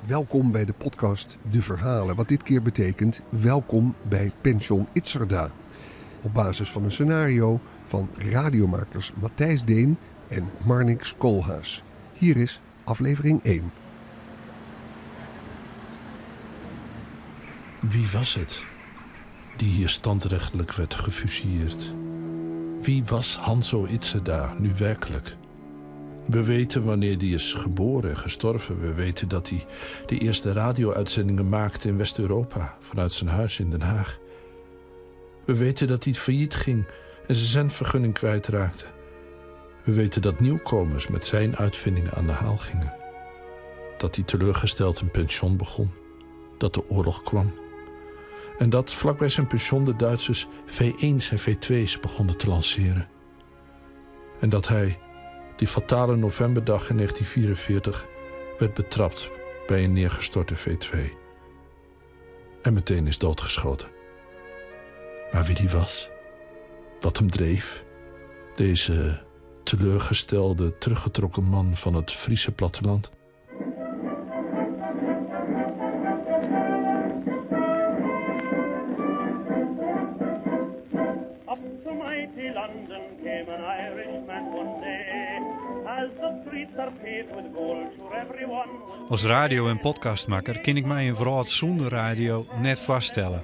Welkom bij de podcast De Verhalen, wat dit keer betekent welkom bij Pension Itzerda. Op basis van een scenario van radiomakers Matthijs Deen en Marnix Koolhaas. Hier is aflevering 1. Wie was het die hier standrechtelijk werd gefusilleerd? Wie was Hanso Idzerda nu werkelijk? We weten wanneer die is geboren en gestorven. We weten dat hij de eerste radio-uitzendingen maakte in West-Europa vanuit zijn huis in Den Haag. We weten dat hij failliet ging en zijn zendvergunning kwijtraakte. We weten dat nieuwkomers met zijn uitvindingen aan de haal gingen. Dat hij teleurgesteld een pension begon. Dat de oorlog kwam. En dat vlakbij zijn pension de Duitsers V1's en V2's begonnen te lanceren. En dat hij die fatale novemberdag in 1944 werd betrapt bij een neergestorte V2. En meteen is doodgeschoten. Maar wie die was, wat hem dreef, deze teleurgestelde, teruggetrokken man van het Friese platteland. Up to mighty London came an Irishman one day. As the streets are paved with gold, sure everyone was As radio en podcastmakker kin ik my in wrâld sûnder radio net foarstelle.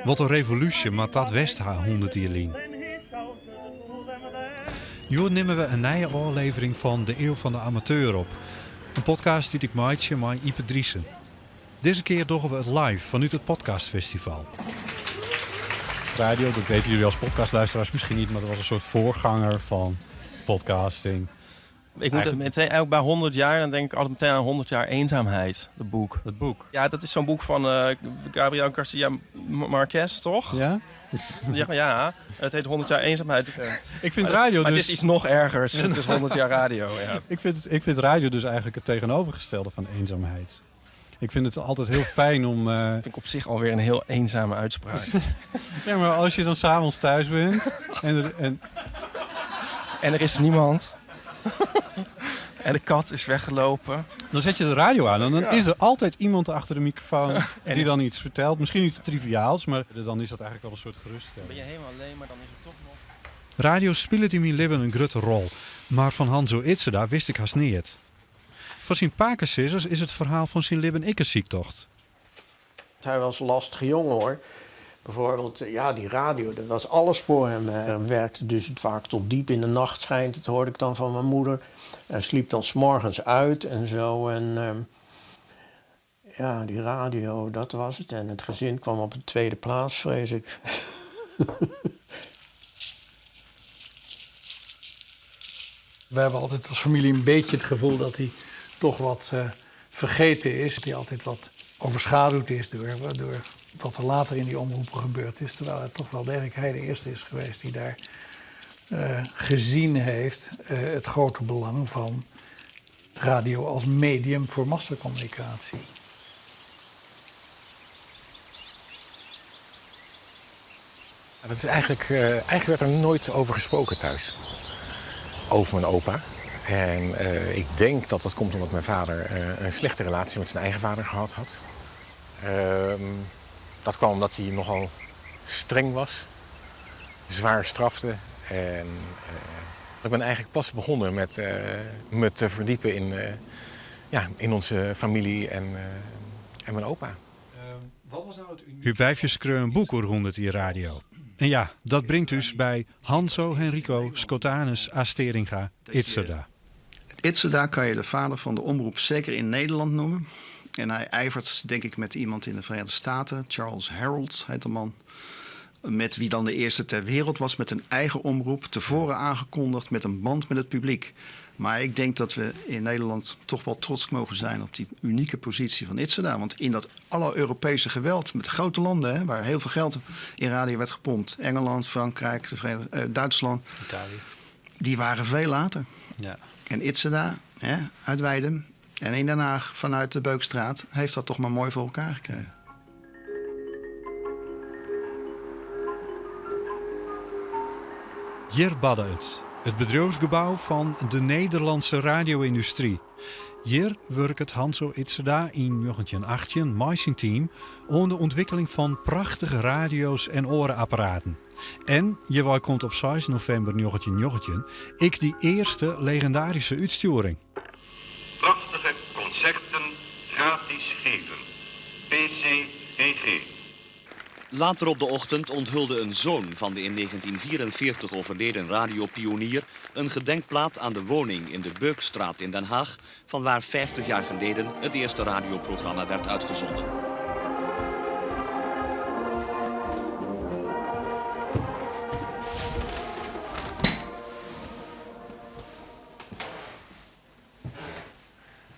Wat in revolúsje moat dat west ha 100 jier lyn. Hjoed nimme we in nije ôflevering fan De Eeuw van de Amateur op. In podcast dy't ik meitsje mei Ype Driessen. Dizze kear dogge we it live fanút it podcastfestival. Radio, dat weten jullie als podcastluisteraars misschien niet, maar dat was een soort voorganger van podcasting. Ik moet het meteen, ook bij 100 jaar, dan denk ik altijd meteen aan 100 jaar eenzaamheid, het boek. Het boek. Ja, dat is zo'n boek van Gabriel Garcia Marquez, toch? Ja? Ja, ja, het heet 100 jaar eenzaamheid. Ik vind radio Maar dus... het is iets nog ergers. Het is 100 jaar radio, ja. Ik vind radio dus eigenlijk het tegenovergestelde van eenzaamheid. Ik vind het altijd heel fijn om... Vind ik op zich alweer een heel eenzame uitspraak. Ja, maar als je dan 's avonds thuis bent en er, en En er is niemand. En de kat is weggelopen. Dan zet je de radio aan en dan Ja. is er altijd iemand achter de microfoon En die dan iets vertelt. Misschien iets triviaals, maar dan is dat eigenlijk wel een soort geruststelling. Ben je helemaal alleen, maar dan is er toch nog... Radio speelt in mijn leven een grote rol, maar van Hanso Idzerda wist ik haast niet. Van zijn pakensissers is het verhaal van zijn leven ik een ziektocht. Hij was een lastige jongen, hoor. Bijvoorbeeld, ja, die radio, dat was alles voor hem. Hij werkte dus vaak tot diep in de nacht, schijnt het, hoorde ik dan van mijn moeder. En sliep dan 's morgens uit en zo. En ja, die radio, dat was het. En het gezin kwam op de tweede plaats, vrees ik. We hebben altijd als familie een beetje het gevoel dat hij toch wat vergeten is. Dat hij altijd wat overschaduwd is door wat er later in die omroepen gebeurd is. Terwijl het toch wel degelijk hij de eerste is geweest die daar gezien heeft het grote belang van radio als medium voor massacommunicatie. Ja, dat is eigenlijk werd er nooit over gesproken thuis. Over mijn opa. En ik denk dat dat komt omdat mijn vader een slechte relatie met zijn eigen vader gehad had. Dat kwam omdat hij nogal streng was, zwaar strafte. En ik ben eigenlijk pas begonnen met me te verdiepen in onze familie en mijn opa. Wat was nou het unieke? Huub Wijfjes schreef een boek over 100 jaar radio. En ja, dat brengt dus bij Hanso Henrico Schotanus Asteringa Idzerda. Idzerda kan je de vader van de omroep zeker in Nederland noemen. En hij ijvert, denk ik, met iemand in de Verenigde Staten. Charles Herrold heet de man. Met wie dan de eerste ter wereld was met een eigen omroep. Tevoren aangekondigd met een band met het publiek. Maar ik denk dat we in Nederland toch wel trots mogen zijn op die unieke positie van Idzerda. Want in dat alle Europese geweld met grote landen, hè, waar heel veel geld in radio werd gepompt. Engeland, Frankrijk, de Verenigde Duitsland. Italië. Die waren veel later. En Idzerda, hè, uit Weidum en in Den Haag vanuit de Beukstraat heeft dat toch maar mooi voor elkaar gekregen. Hier badde het. Het bedrijfsgebouw van de Nederlandse radio-industrie. Hjir wurket Hanso Idzerda yn 1918 mei syn team oan de ûntwikkeling fan prachtige radio's en oare apparaten. En hjirwei komt op seis novimber 1919 ek dy earste legendaryske útstjoering. Prachtige konserten gratis geven. PCGG. Later op de ochtend onthulde een zoon van de in 1944 overleden radiopionier een gedenkplaat aan de woning in de Beukstraat in Den Haag, vanwaar 50 jaar geleden het eerste radioprogramma werd uitgezonden.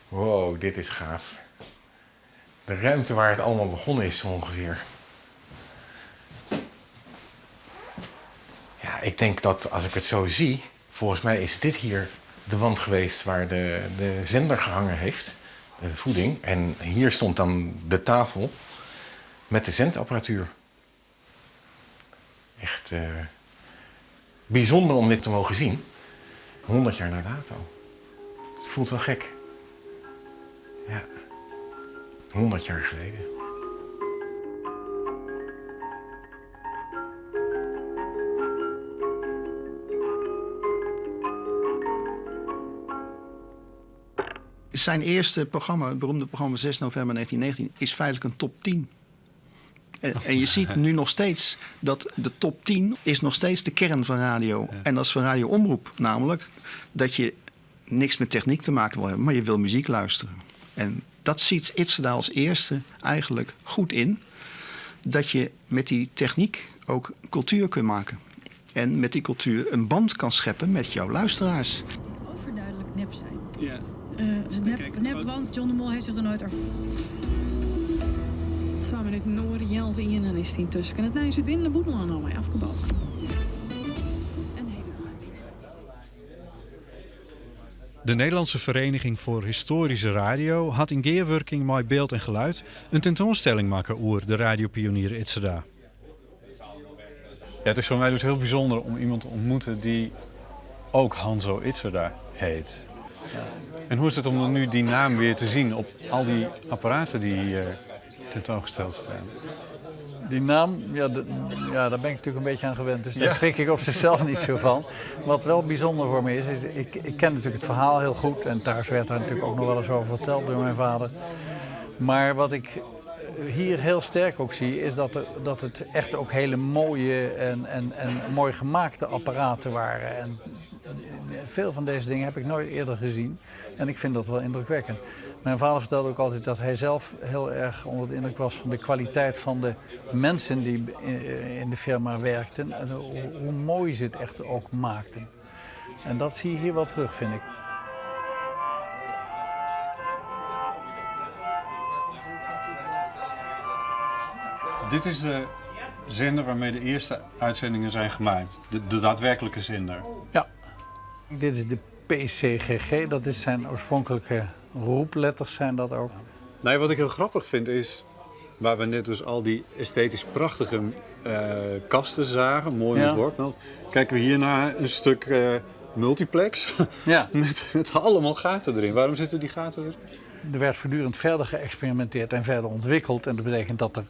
Wow, dit is gaaf. De ruimte waar het allemaal begonnen is ongeveer. Ja, ik denk dat als ik het zo zie, volgens mij is dit hier de wand geweest waar de, de zender gehangen heeft, de voeding. En hier stond dan de tafel met de zendapparatuur. Echt eh, bijzonder om dit te mogen zien. 100 jaar na dato. Het voelt wel gek. Ja, 100 jaar geleden. Zijn eerste programma, het beroemde programma 6 november 1919, is feitelijk een top 10. En, en je ziet nu nog steeds dat de top 10 is nog steeds de kern van radio. En dat is van radioomroep namelijk dat je niks met techniek te maken wil hebben, maar je wil muziek luisteren. En dat ziet Itzerda als eerste eigenlijk goed in. Dat je met die techniek ook cultuur kunt maken. En met die cultuur een band kan scheppen met jouw luisteraars. Die overduidelijk nep zijn. Ja. Nep, nep, want John de Mol heeft zich er nooit over. 2 minuten oer healwei ienen is it yntusken. It nijs út binnen- en bûtenlân no mei Afke Balk. De Nederlandse Vereniging voor Historische Radio hat yn gearwurking mei Beeld en Geluid in tentoanstelling makke oer de radiopionier Idzerda. Ja, het is voor mij dus heel bijzonder om iemand te ontmoeten die ook Hanso Idzerda heet. En hoe is het om dan nu die naam weer te zien op al die apparaten die hier tentoongesteld staan? Die naam, ja, ja, daar ben ik natuurlijk een beetje aan gewend. Dus daar schrik ik op zichzelf niet zo van. Wat wel bijzonder voor me is, is ik ken natuurlijk het verhaal heel goed. En thuis werd daar natuurlijk ook nog wel eens over verteld door mijn vader. Maar wat ik hier heel sterk ook zie, is dat het echt ook hele mooie en mooi gemaakte apparaten waren. En veel van deze dingen heb ik nooit eerder gezien. En ik vind dat wel indrukwekkend. Mijn vader vertelde ook altijd dat hij zelf heel erg onder de indruk was van de kwaliteit van de mensen die in de firma werkten. En hoe mooi ze het echt ook maakten. En dat zie je hier wel terug, vind ik. Dit is de zender waarmee de eerste uitzendingen zijn gemaakt. De daadwerkelijke zender. Ja. Dit is de PCGG, dat is zijn oorspronkelijke roepletters zijn dat ook. Nee, wat ik heel grappig vind is, waar we net dus al die esthetisch prachtige kasten zagen, mooi ontworpen. Dan kijken we hier naar een stuk multiplex met allemaal gaten erin. Waarom zitten die gaten erin? Er werd voortdurend verder geëxperimenteerd en verder ontwikkeld. En dat betekent dat er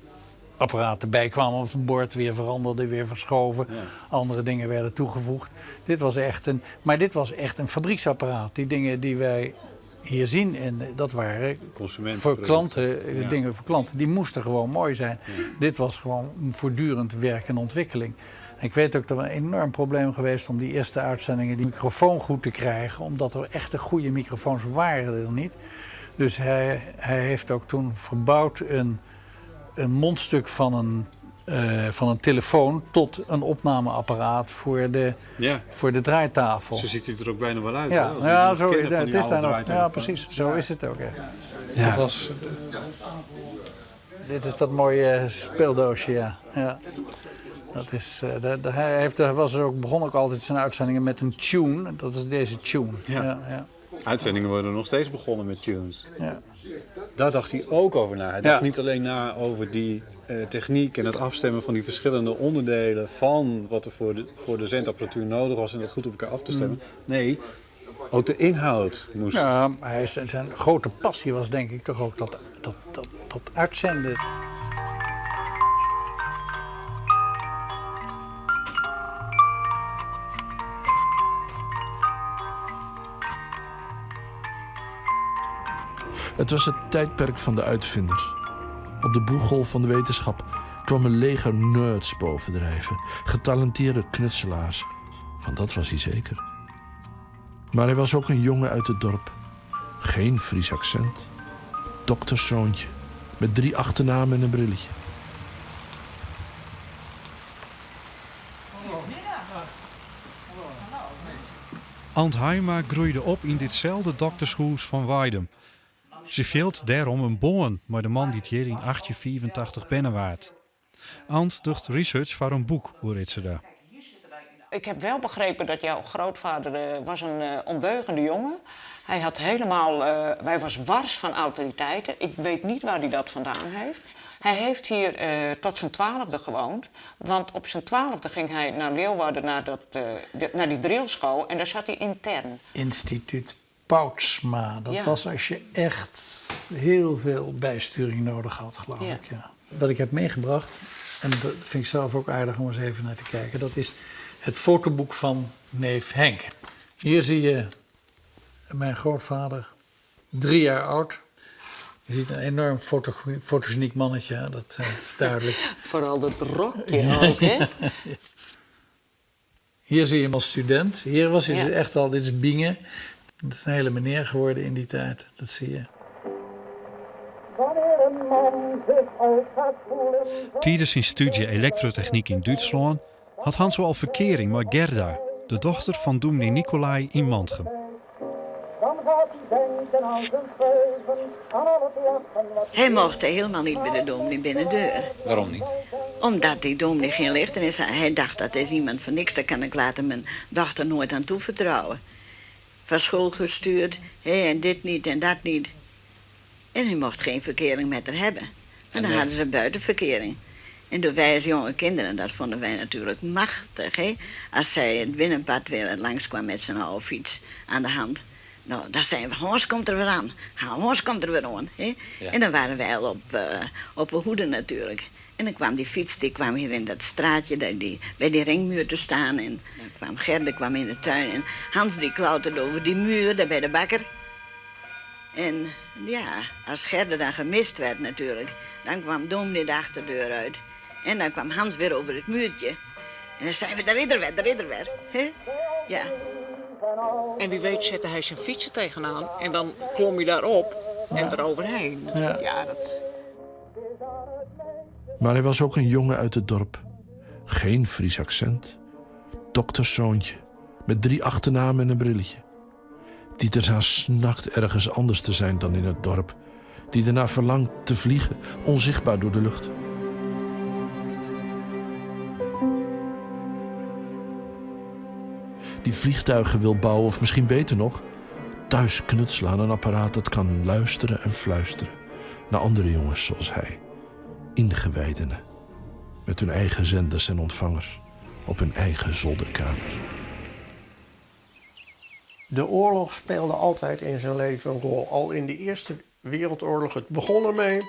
apparaten bij kwamen op het bord, weer veranderden, weer verschoven. Andere dingen werden toegevoegd. Dit was echt een, maar dit was echt een fabrieksapparaat. Die dingen die wij hier zien, en dat waren Consumentenproducten. voor klanten, dingen voor klanten, die moesten gewoon mooi zijn. Dit was gewoon voortdurend werk en ontwikkeling. En ik weet ook dat er een enorm probleem geweest om die eerste uitzendingen die microfoon goed te krijgen, omdat er echte goede microfoons waren er niet. Dus hij heeft ook toen verbouwd een mondstuk van een telefoon tot een opnameapparaat voor de draaitafel. Zo ziet hij er ook bijna wel uit, Ja, hè? Als ja, we zo, kennen ja, van het die is daar oude nog. Ja, draaitelefoon. precies. Zo is het ook, hè. Dat was, dit is dat mooie speeldoosje, ja. Ja. Dat is, de, de, hij heeft, hij was ook, begon ook altijd zijn uitzendingen met een tune. Dat is deze tune. Ja, ja. Uitzendingen worden nog steeds begonnen met tunes. Daar dacht hij ook over na. Hij dacht niet alleen na over die techniek en het afstemmen van die verschillende onderdelen van wat er voor de zendapparatuur nodig was en dat goed op elkaar af te stemmen. Nee, Ook de inhoud moest. Ja, hij, zijn grote passie was denk ik toch ook dat uitzenden. Het was het tijdperk van de uitvinders. Op de boeggolf van de wetenschap kwam een leger nerds bovendrijven. Getalenteerde knutselaars. Want dat was hij zeker. Maar hij was ook een jongen uit het dorp. Geen Fries accent. Dokterszoontje. Met 3 achternamen en een brilletje. Ant Haima groeide op in ditzelfde doktershûs van Weidum. Ze veelt daarom een bongen met de man die het hier in 1884 binnen waard. Ant doet research voor een boek over Idzerda. Ik heb wel begrepen dat jouw grootvader was een ondeugende jongen. Hij had helemaal, hij was wars van autoriteiten. Ik weet niet waar hij dat vandaan heeft. Hij heeft hier tot zijn 12e gewoond. Want op zijn 12e ging hij naar Leeuwarden, naar die drillschool. En daar zat hij intern. Instituut Poutsma. Dat was als je echt heel veel bijsturing nodig had, geloof ik. Ja. Wat ik heb meegebracht, en dat vind ik zelf ook aardig om eens even naar te kijken... dat is het fotoboek van neef Henk. Hier zie je mijn grootvader, 3 jaar oud. Je ziet een enorm fotogeniek mannetje, hè? Dat is duidelijk. Vooral dat rokje ook, hè? Hier zie je hem als student. Hier was hij dus echt al, dit is Bingen. Dat is een hele meneer geworden in die tijd, dat zie je. Wanneer een man zich oud gaat voelen... Tijdens zijn studie elektrotechniek in Duitsland had Hans al verkering met Gerda, de dochter van dominee Nicolai in Mantgum. Dan gaat hij denken aan zijn geuzen, aan al het lachen wat Hij mocht helemaal niet bij de dominee binnen de deur. Waarom niet? Omdat die dominee geen lichten is. Hij dacht dat is iemand van niks, daar kan ik later mijn dochter nooit aan toevertrouwen. Van school gestuurd, hé, en dit niet en dat niet. En hij mocht geen verkering met haar hebben. En dan hadden ze buitenverkering. En toen wij als jonge kinderen, dat vonden wij natuurlijk machtig, hè? Als zij het binnenpad weer langskwam met zijn oude fiets aan de hand. Nou, dan zeiden we, Hans komt er weer aan. Hans komt er weer aan. Hè? En dan waren wij al op de hoede natuurlijk. En dan kwam die fiets, die kwam hier in dat straatje, bij die ringmuur te staan. En dan kwam Gerda kwam in de tuin en Hans die klauterde over die muur, daar bij de bakker. En ja, als Gerda dan gemist werd natuurlijk, dan kwam dominee de achterdeur uit. En dan kwam Hans weer over het muurtje. En dan zeiden we, daar is er weer, daar is er weer. Hè? Ja. En wie weet zette hij zijn fietsen tegenaan en dan klom je daarop en eroverheen. Dat, ja, dat... Maar hij was ook een jongen uit het dorp. Geen Fries accent. Dokterszoontje, met 3 achternamen en een brilletje. Die ernaar snakt ergens anders te zijn dan in het dorp. Die ernaar verlangt te vliegen, onzichtbaar door de lucht. Die vliegtuigen wil bouwen of misschien beter nog... thuis knutselen aan een apparaat dat kan luisteren en fluisteren... naar andere jongens zoals hij. Ingewijdenen. Met hun eigen zenders en ontvangers. Op hun eigen zolderkamer. De oorlog speelde altijd in zijn leven een rol. Al in de Eerste Wereldoorlog. Het begon ermee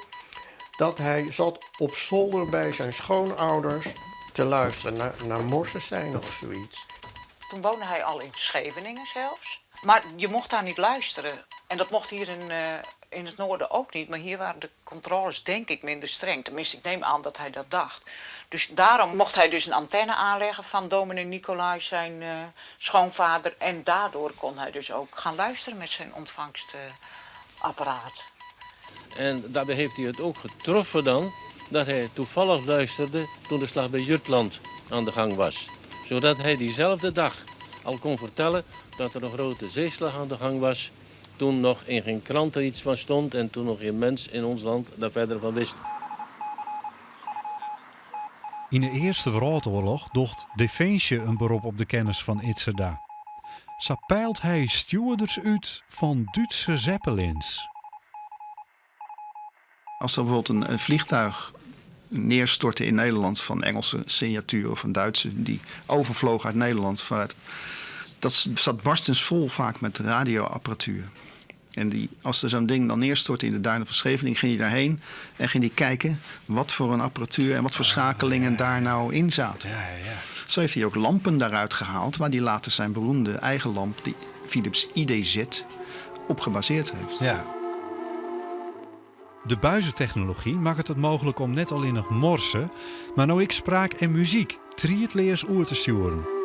dat hij zat op zolder bij zijn schoonouders te luisteren naar morseseinen of zoiets. Toen woonde hij al in Scheveningen zelfs. Maar je mocht daar niet luisteren. En dat mocht hier in het noorden ook niet. Maar hier waren de controles denk ik minder streng. Tenminste, ik neem aan dat hij dat dacht. Dus daarom mocht hij dus een antenne aanleggen van dominee Nicolai, zijn schoonvader. En daardoor kon hij dus ook gaan luisteren met zijn ontvangstapparaat. En daarbij heeft hij het ook getroffen dan dat hij toevallig luisterde toen de slag bij Jutland aan de gang was. Zodat hij diezelfde dag al kon vertellen dat er een grote zeeslag aan de gang was. Toen nog in geen krant er iets van stond en toen nog geen mens in ons land daar verder van wist. In de Eerste Wereldoorlog docht Defensie een beroep op de kennis van Idzerda. Zo peilt hij stewarders uit van Duitse zeppelins. Als er bijvoorbeeld een vliegtuig neerstortte in Nederland van Engelse signatuur of van Duitse die overvloog uit Nederland vanuit Dat zat barstens vol vaak met radioapparatuur. En die, als er zo'n ding dan neerstortte in de duinen van Scheveningen, ging hij daarheen en ging hij kijken wat voor een apparatuur en wat voor schakelingen daar nou in zaten. Ja, ja, ja. Zo heeft hij ook lampen daaruit gehaald, waar hij later zijn beroemde eigen lamp, die Philips IDZ, op gebaseerd heeft. Ja. De buizentechnologie maakt het mooglik om net allinnich morse, mar no ek spraak en muzyk triedleas oer te stjoeren.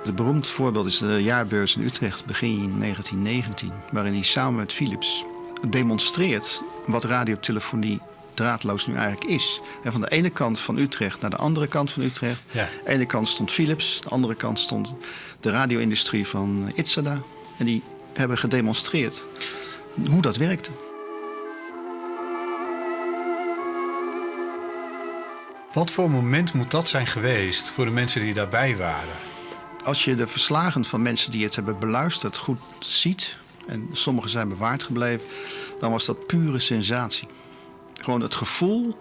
Het beroemd voorbeeld is de jaarbeurs in Utrecht begin 1919, waarin hij samen met Philips demonstreert wat radiotelefonie draadloos nu eigenlijk is. En van de ene kant van Utrecht naar de andere kant van Utrecht. De ene kant stond Philips, de andere kant stond de radio-industrie van Idzerda. En die hebben gedemonstreerd hoe dat werkte. Wat voor moment moet dat zijn geweest voor de mensen die daarbij waren? Als je de verslagen van mensen die het hebben beluisterd goed ziet, en sommige zijn bewaard gebleven, dan was dat pure sensatie. Gewoon het gevoel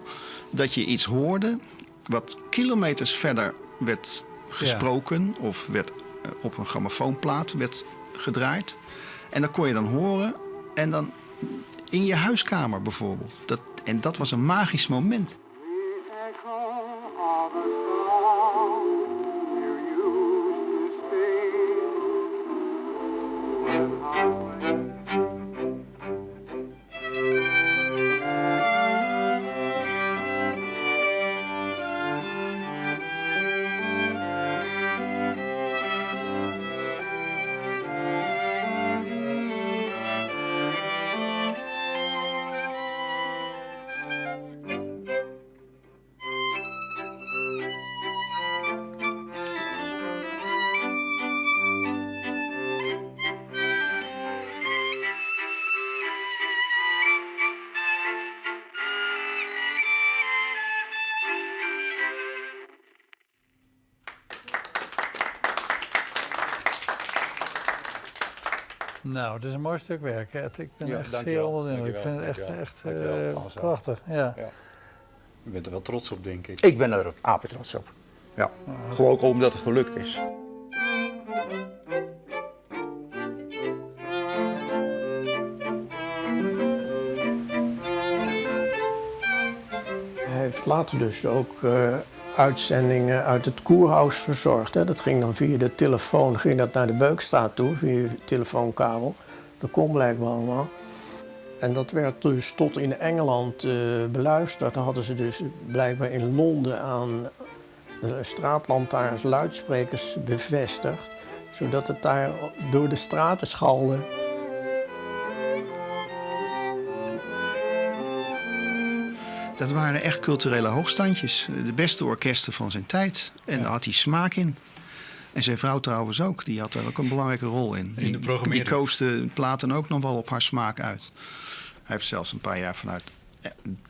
dat je iets hoorde wat kilometers verder werd gesproken of werd op een grammofoonplaat werd gedraaid. En dat kon je dan horen en dan in je huiskamer bijvoorbeeld. En dat was een magisch moment. Nou, het is een mooi stuk werk, Ed. Ik ben Ja, echt dankjewel. zeer onder de indruk. Ik vind het Dankjewel. echt Dankjewel, Hans. prachtig. Ja. Ja. U bent er wel trots op, denk ik. Ik ben er apetrots op. Ja. Gewoon ook omdat het gelukt is. Hij heeft later dus ook uitzendingen uit het Koerhuis verzorgd. Hè. Dat ging dan via de telefoon, ging dat naar de Beukstraat toe, via de telefoonkabel. Dat kon blijkbaar allemaal. En dat werd dus tot in Engeland beluisterd. Daar hadden ze dus blijkbaar in Londen aan de straatlantaarns luidsprekers bevestigd, zodat het daar door de straten schalde. Dat waren echt culturele hoogstandjes. De beste orkesten van zijn tijd. En daar had hij smaak in. En zijn vrouw trouwens ook. Die had daar ook een belangrijke rol in. In de Die programmering. koos de platen ook nog wel op haar smaak uit. Hij heeft zelfs een paar jaar vanuit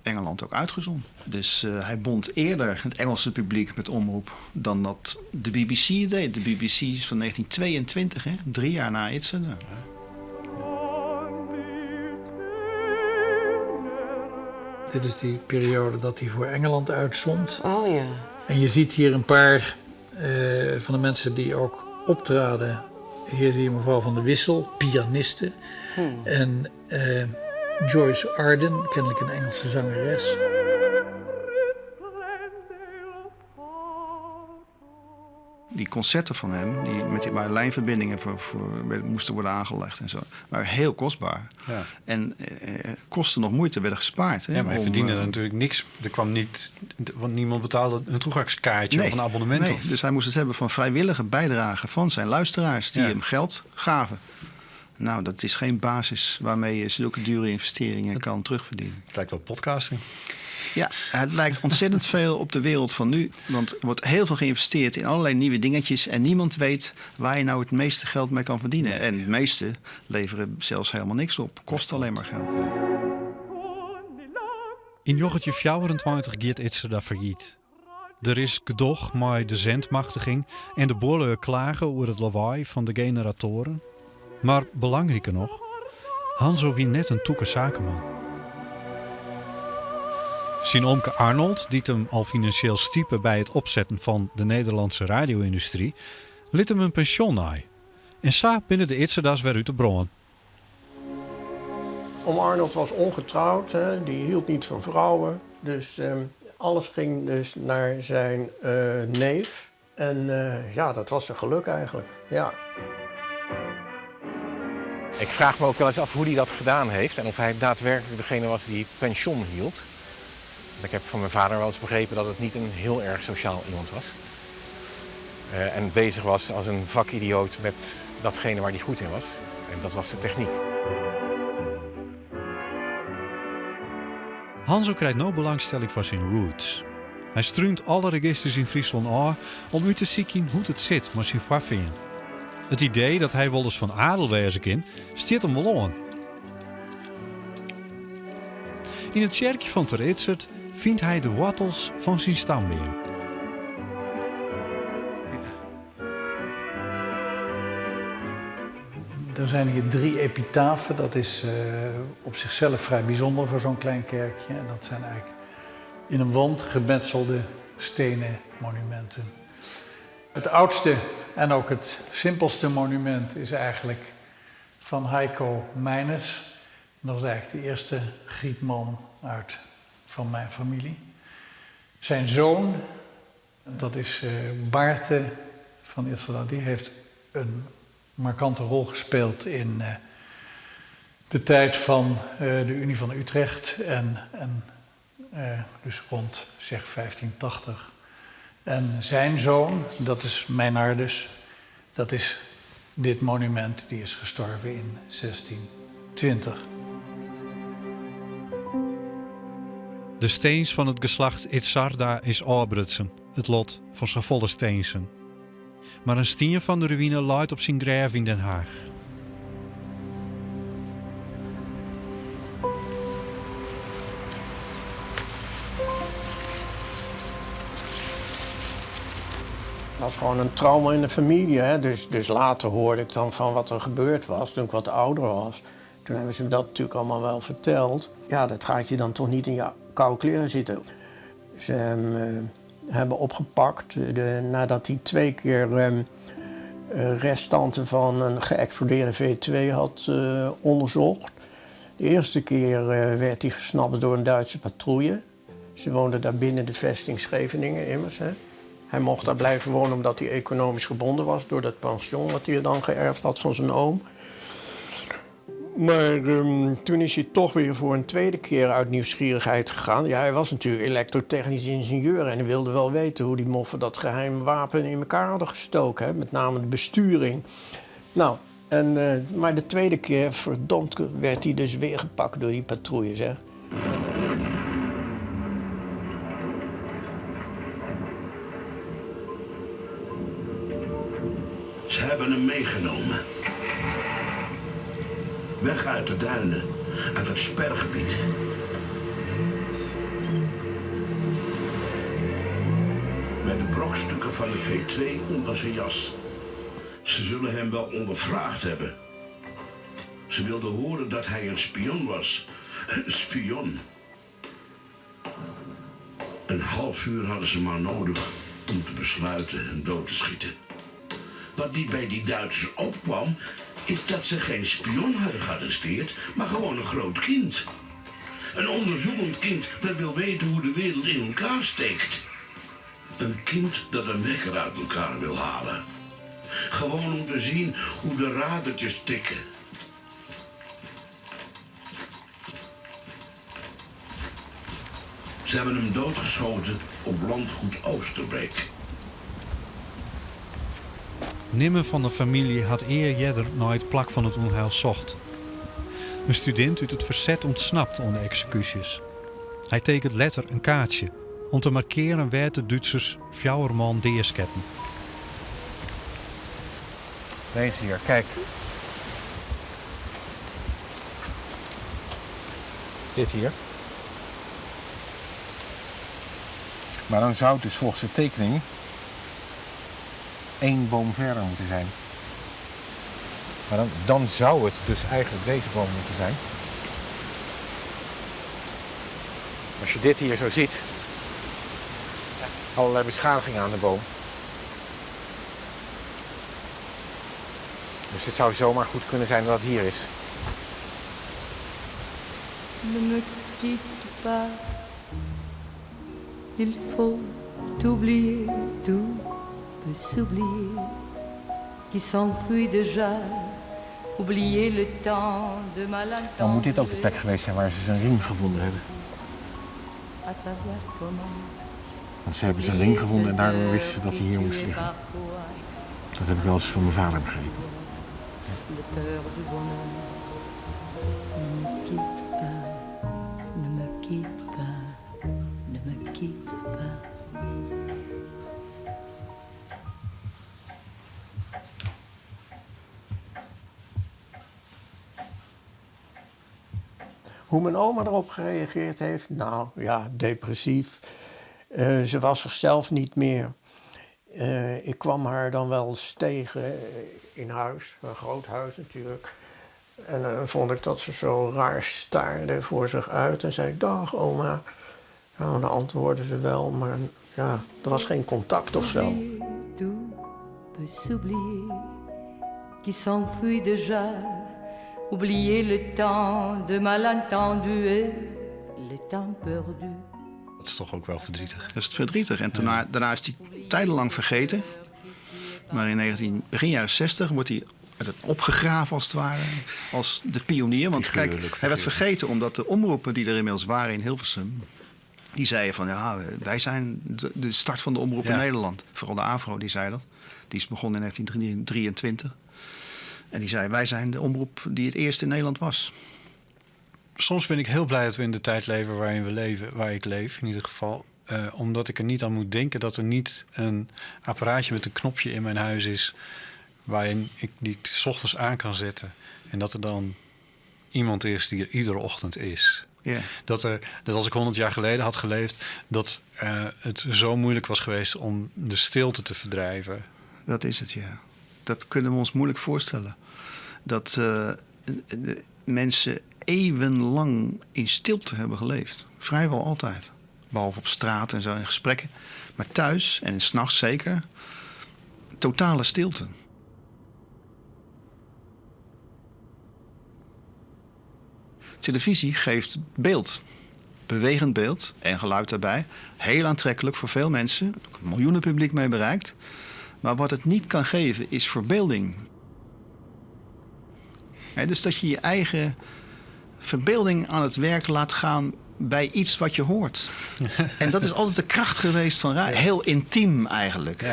Engeland ook uitgezonden. Dus hij bond eerder het Engelse publiek met omroep dan dat de BBC deed. De BBC is van 1922, hè? 3 jaar na Idzerda. Dit is die periode dat hij voor Engeland uitzond. Oh ja. En je ziet hier een paar van de mensen die ook optraden. Hier zie je mevrouw van de Wissel, pianiste. En Joyce Arden, kennelijk een Engelse zangeres. Die concerten van hem, die met die, waar lijnverbindingen voor moesten worden aangelegd, waren heel kostbaar. En kosten nog moeite werden gespaard. Hè, Ja, maar hij om, verdiende natuurlijk niks. Er kwam niet, want niemand betaalde een toegangskaartje Nee, of een abonnement. nee. Of... Dus hij moest het hebben van vrijwillige bijdragen van zijn luisteraars die hem geld gaven. Nou, dat is geen basis waarmee je zulke dure investeringen kan terugverdienen. Het lijkt wel podcasting. Ja, het lijkt ontzettend veel op de wereld van nu. Want er wordt heel veel geïnvesteerd in allerlei nieuwe dingetjes. En niemand weet waar je nou het meeste geld mee kan verdienen. En het meeste leveren zelfs helemaal niks op. Kost alleen maar geld. In 1924 giet Idzerda failliet. Er is gedoch met de zendmachtiging en de bolle klagen over het lawaai van de generatoren. Maar belangrijker nog, Hanso wie net een toeke zakenman. Syn omke Arnold, dy't him al finansjeel stipe by it opsetten fan de Nederlandse radio-yndustry, lit him in pensjon nei. En sa binne de Idzerda's wer út 'e brân. Oom Arnold was ongetrouwd, hè, die hield niet van vrouwen. Dus alles ging dus naar zijn neef. En ja, dat was een geluk eigenlijk. Ja. Ik vraag me ook wel eens af hoe hij dat gedaan heeft en of hij daadwerkelijk degene was die pension hield. Want ik heb van mijn vader wel eens begrepen dat het niet een heel erg sociaal iemand was. En bezig was als een vakidioot met datgene waar hij goed in was. En dat was de techniek. Hanzo krijt no belangstelling foar syn roots. Hy strúnt alle registers yn Fryslân ôf om út te sykjen hoe't it sit mei syn foarfearn. It idee dat hy wolris fan adel wêze kin, stiet him wol oan. Yn it tsjerkje fan Ter Idzerd fynt hy de woartels fan syn stambeam. Er zijn hier drie epitafen. Dat is op zichzelf vrij bijzonder voor zo'n klein kerkje. En dat zijn eigenlijk in een wand gemetselde stenen monumenten. Het oudste en ook het simpelste monument is eigenlijk van Heiko Meines. Dat was eigenlijk de eerste Grietman uit van mijn familie. Zijn zoon, dat is Baarte van Itzerda, die heeft een markante rol gespeeld in de tijd van de Unie van Utrecht en, en dus rond zeg 1580. En zijn zoon, dat is Meinardus, dat is dit monument, die is gestorven in 1620. De stins fan it geslacht Itzarda is ôfbrutsen, it lot fan safolle stinsen. Mar in stien fan de ruïne leit op syn grêf yn Den Haach. Het was gewoon een trauma in de familie. Hè? Dus, dus later hoorde ik dan van wat er gebeurd was, toen ik wat ouder was. Toen hebben ze me dat natuurlijk allemaal wel verteld. Ja, dat gaat je dan toch niet in je koude kleren zitten. Ze hem hebben opgepakt de, nadat hij twee keer restanten van een geëxplodeerde V2 had onderzocht. De eerste keer werd hij gesnapt door een Duitse patrouille. Ze woonden daar binnen de vesting Scheveningen immers. Hè. Hij mocht daar blijven wonen omdat hij economisch gebonden was door dat pension wat hij dan geërfd had van zijn oom. Maar toen is hij toch weer voor een tweede keer uit nieuwsgierigheid gegaan. Ja, hij was natuurlijk elektrotechnisch ingenieur en hij wilde wel weten hoe die moffen dat geheim wapen in elkaar hadden gestoken. Hè? Met name de besturing. Nou, en, maar de tweede keer, verdomd, werd hij dus weer gepakt door die patrouille, zeg. Ze hebben hem meegenomen. Weg uit de duinen, uit het spergebied. Met de brokstukken van de V2 onder zijn jas. Ze zullen hem wel ondervraagd hebben. Ze wilden horen dat hij een spion was. Een spion. Een half uur hadden ze maar nodig om te besluiten hem dood te schieten. Wat niet bij die Duitsers opkwam, is dat ze geen spion hadden gearresteerd, maar gewoon een groot kind. Een onderzoekend kind dat wil weten hoe de wereld in elkaar steekt. Een kind dat een wekker uit elkaar wil halen. Gewoon om te zien hoe de radertjes tikken. Ze hebben hem doodgeschoten op landgoed Oosterbeek. Nimmen fan de famylje hat ea earder nei it plak fan it ûnheil socht. In studint út it ferset ûntsnapt oan de eksekúsjes. Hy tekent letter in kaartsje om te markearen wêr't de Dútsers fjouwer man deasketten. Deze hier, kijk. Dit hier. Maar dan zou het dus volgens de tekening één boom verder moeten zijn. Maar dan, dan zou het dus eigenlijk deze boom moeten zijn. Als je dit hier zo ziet, allerlei beschadigingen aan de boom. Dus het zou zomaar goed kunnen zijn dat het hier is. Ne me quitte pas, il faut oublier, tout peut s'oublier, qui s'enfuit déjà, oublier le temps de malentendu. Dan moet dit ook de plek geweest zijn waar ze zijn ring gevonden hebben. À savoir comment. Want ze hebben zijn ring gevonden en daardoor wisten ze dat hij hier moest liggen. Dat heb ik wel eens van mijn vader begrepen. De peur du bonheur. Ne me quitte pas, ne me quitte pas, ne me quitte pas. Hoe mijn oma erop gereageerd heeft? Nou ja, depressief. Ze was zichzelf niet meer. Ik kwam haar dan wel eens tegen in huis, een groot huis natuurlijk. En dan vond ik dat ze zo raar staarde voor zich uit en zei: Dag oma. Nou, dan antwoordde ze wel, maar ja, er was geen contact of zo. Tout peut s'oublier, qui s'enfuit déjà. Oublier le temps de malentendu et le temps perdu. Dat is toch ook wel verdrietig. Dat is verdrietig. En daarna is hij tijdenlang vergeten. Maar in begin jaren 60 wordt hij werd het opgegraven als het ware, als de pionier. Want hij werd vergeten omdat de omroepen die er inmiddels waren in Hilversum, die zeiden van ja, wij zijn de start van de omroep in Nederland. Vooral de AVRO, die zei dat. Die is begonnen in 1923. En die zei, wij zijn de omroep die het eerst in Nederland was. Soms ben ik heel blij dat we in de tijd leven waarin we leven, waar ik leef in ieder geval. Omdat ik er niet aan moet denken dat er niet een apparaatje met een knopje in mijn huis is waarin ik die 's ochtends aan kan zetten. En dat er dan iemand is die er iedere ochtend is. Dat als ik 100 jaar geleden had geleefd, dat het zo moeilijk was geweest om de stilte te verdrijven. Dat is het, ja. Dat kunnen we ons moeilijk voorstellen. Dat de mensen eeuwenlang in stilte hebben geleefd. Vrijwel altijd. Behalve op straat en zo in gesprekken. Maar thuis, en 's nachts zeker, totale stilte. Televisie geeft beeld. Bewegend beeld en geluid daarbij. Heel aantrekkelijk voor veel mensen. Ook een miljoenen publiek mee bereikt. Maar wat het niet kan geven is verbeelding. Dus dat je je eigen verbeelding aan het werk laat gaan bij iets wat je hoort. En dat is altijd de kracht geweest van radio. Heel intiem eigenlijk.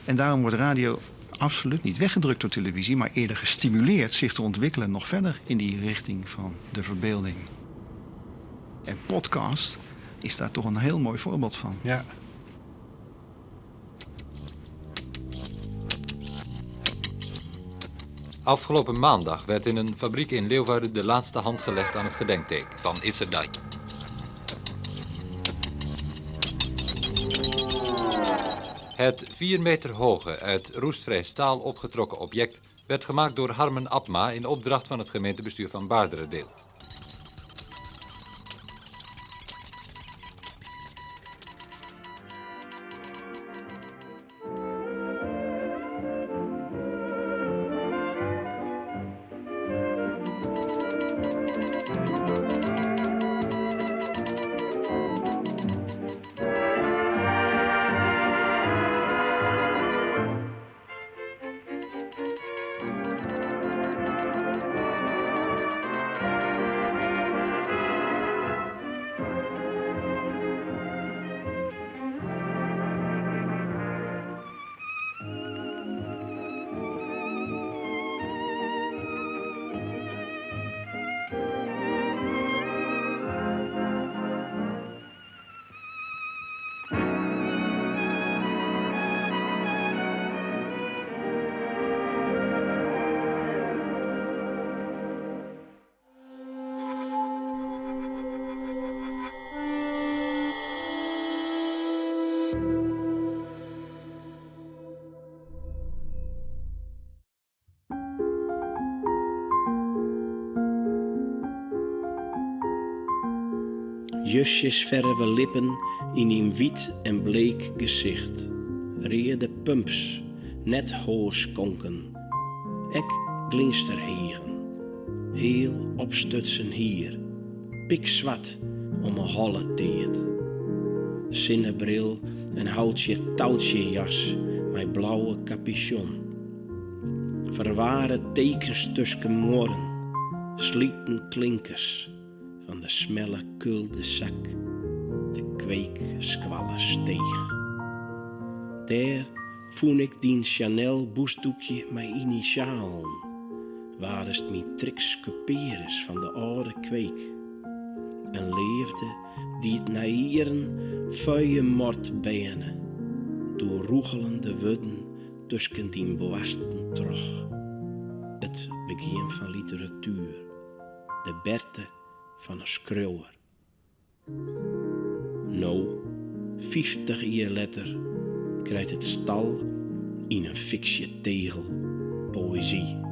En daarom wordt radio absoluut niet weggedrukt door televisie, maar eerder gestimuleerd zich te ontwikkelen nog verder in die richting van de verbeelding. En podcast is daar toch een heel mooi voorbeeld van. Afgelopen maandag werd in een fabriek in Leeuwarden de laatste hand gelegd aan het gedenkteken van Idzerda. Het 4 meter hoge, uit roestvrij staal opgetrokken object werd gemaakt door Harmen Abma in opdracht van het gemeentebestuur van Baarderadeel. Justjes ferve lippen yn dyn wyt en bleek gesicht. Reade pumps, net hoaskonken, ek glinstereagen. Heal opstutsen hier, pikswart om 'e holle teard. Sinnebril en houtsje-toutsje-jas mei blauwe kapusjon. Ferware tekens tusken muorren, sliten klinkers fan de smelle cul-de-sac, de kweekskoalle steech. Dêr fûn ik dyn Chanel bûsdoekje mei inisjalen, waardest myn Trix Cuperus fan de âlde kweek. In leafde dy't nei jierren feuermoard berne, doe rûgelen de wurden tusken dyn boarsten troch. It begjin fan literatuer, de berte fan in skriuwer. No, 50 jier letter, krijt it stal yn in fiksjetegel poëzy.